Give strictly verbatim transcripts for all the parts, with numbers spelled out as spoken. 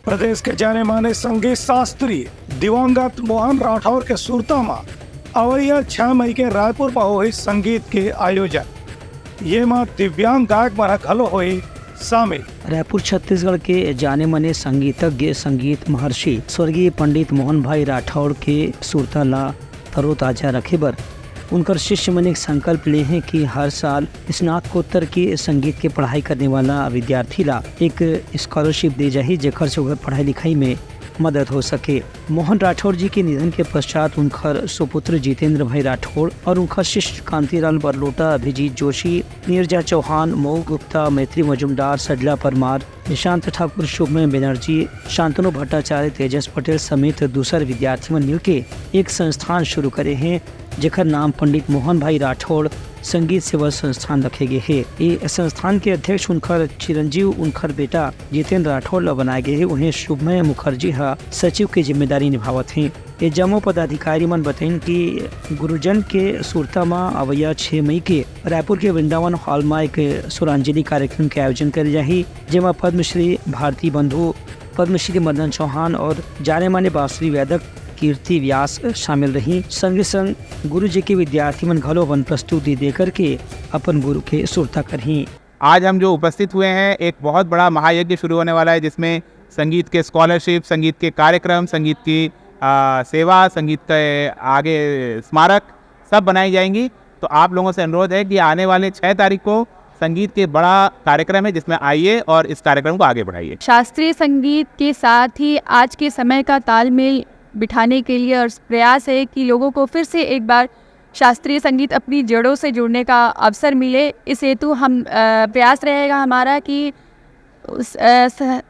प्रदेश के जाने माने संगीत शास्त्री दिवंगत मोहन राठौर के सुरता म अवइया छह मई के रायपुर म होही संगीत के आयोजन। ये म दिव्यांग गायक मन ह घलो होही शामिल। रायपुर, छत्तीसगढ़ के जाने माने संगीतज्ञ, संगीत महर्षि स्वर्गीय पंडित मोहन भाई राठौड़ के सुरता ला तरोताजा रखे बर उनकर शिष्य मन एक संकल्प ले हे कि हर साल स्नातकोत्तर के संगीत के पढ़ाई करने वाला विद्यार्थी ला एक स्कॉलरशिप दे जाही, जेकर से ओकर पढ़ाई लिखाई में मदद हो सके। मोहन राठौड़ जी के निधन के पश्चात उनकर सुपुत्र जितेंद्र भाई राठौड़ और उनकर शिष्य कांतिलाल बरलोटा, अभिजीत जोशी, नीरजा चौहान, मऊ गुप्ता, मैत्री मजुमदार, सडला परमार, निशांत ठाकुर, शुभमय बनर्जी, शांतनु भट्टाचार्य, तेजस पटेल समेत दूसर विद्यार्थी मन मिलके एक संस्थान शुरू करे हे, जेकर नाम पंडित मोहन भाई राठौड़ संगीत सेवा संस्थान रखे गे हे। ये संस्थान के अध्यक्ष उनकर चिरंजीव, उनकर बेटा जितेंद्र राठौड़ ल बनाए गे हे। उहें, शुभमय मुखर्जी ह सचिव के जिम्मेदारी निभावत हे। ये जम्मो पदाधिकारी मन बतइन कि गुरुजन के सुरता म अवइया छह मई के रायपुर के वृंदावन हॉल म एक सुरांजलि कार्यक्रम के आयोजन करे जाही, जेमा पद्मश्री भारती बंधु, पद्मश्री मदन चौहान और जाने माने बांसुरी वादक कीर्ति व्यास शामिल रही। संगे संग गुरु जी के विद्यार्थी मन घलो अपन प्रस्तुति दे करके अपन गुरु के सुरता करही। आज हम जो उपस्थित हुए हैं, एक बहुत बड़ा महायज्ञ शुरू होने वाला है, जिसमें संगीत के स्कॉलरशिप, संगीत के कार्यक्रम, संगीत की आ, सेवा, संगीत के आगे स्मारक, सब बनाई जाएंगी। तो आप लोगों से अनुरोध है कि आने वाले छह तारीख को संगीत के बड़ा कार्यक्रम है, जिसमें आइए और इस कार्यक्रम को आगे बढ़ाइए। शास्त्रीय संगीत के साथ ही आज के समय का तालमेल बिठाने के लिए और प्रयास है कि लोगों को फिर से एक बार शास्त्रीय संगीत अपनी जड़ों से जुड़ने का अवसर मिले। इस हेतु हम, अ, प्रयास रहेगा हमारा कि उस, अ, स-,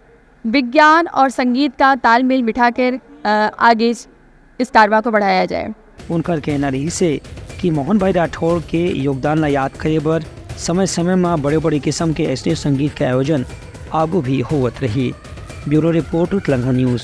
विज्ञान और संगीत का तालमेल बिठाकर, अ, आगे इस, इस कारवां को बढ़ाया जाए। उनकर कहना रहिस हे कि मोहन भाई राठौड़ के योगदान ला याद करे बर समय-समय म बड़े-बड़े किस्म के अइसने संगीत के आयोजन आगू भी होवत रही। ब्यूरो रिपोर्ट, उतलंघा न्यूज़।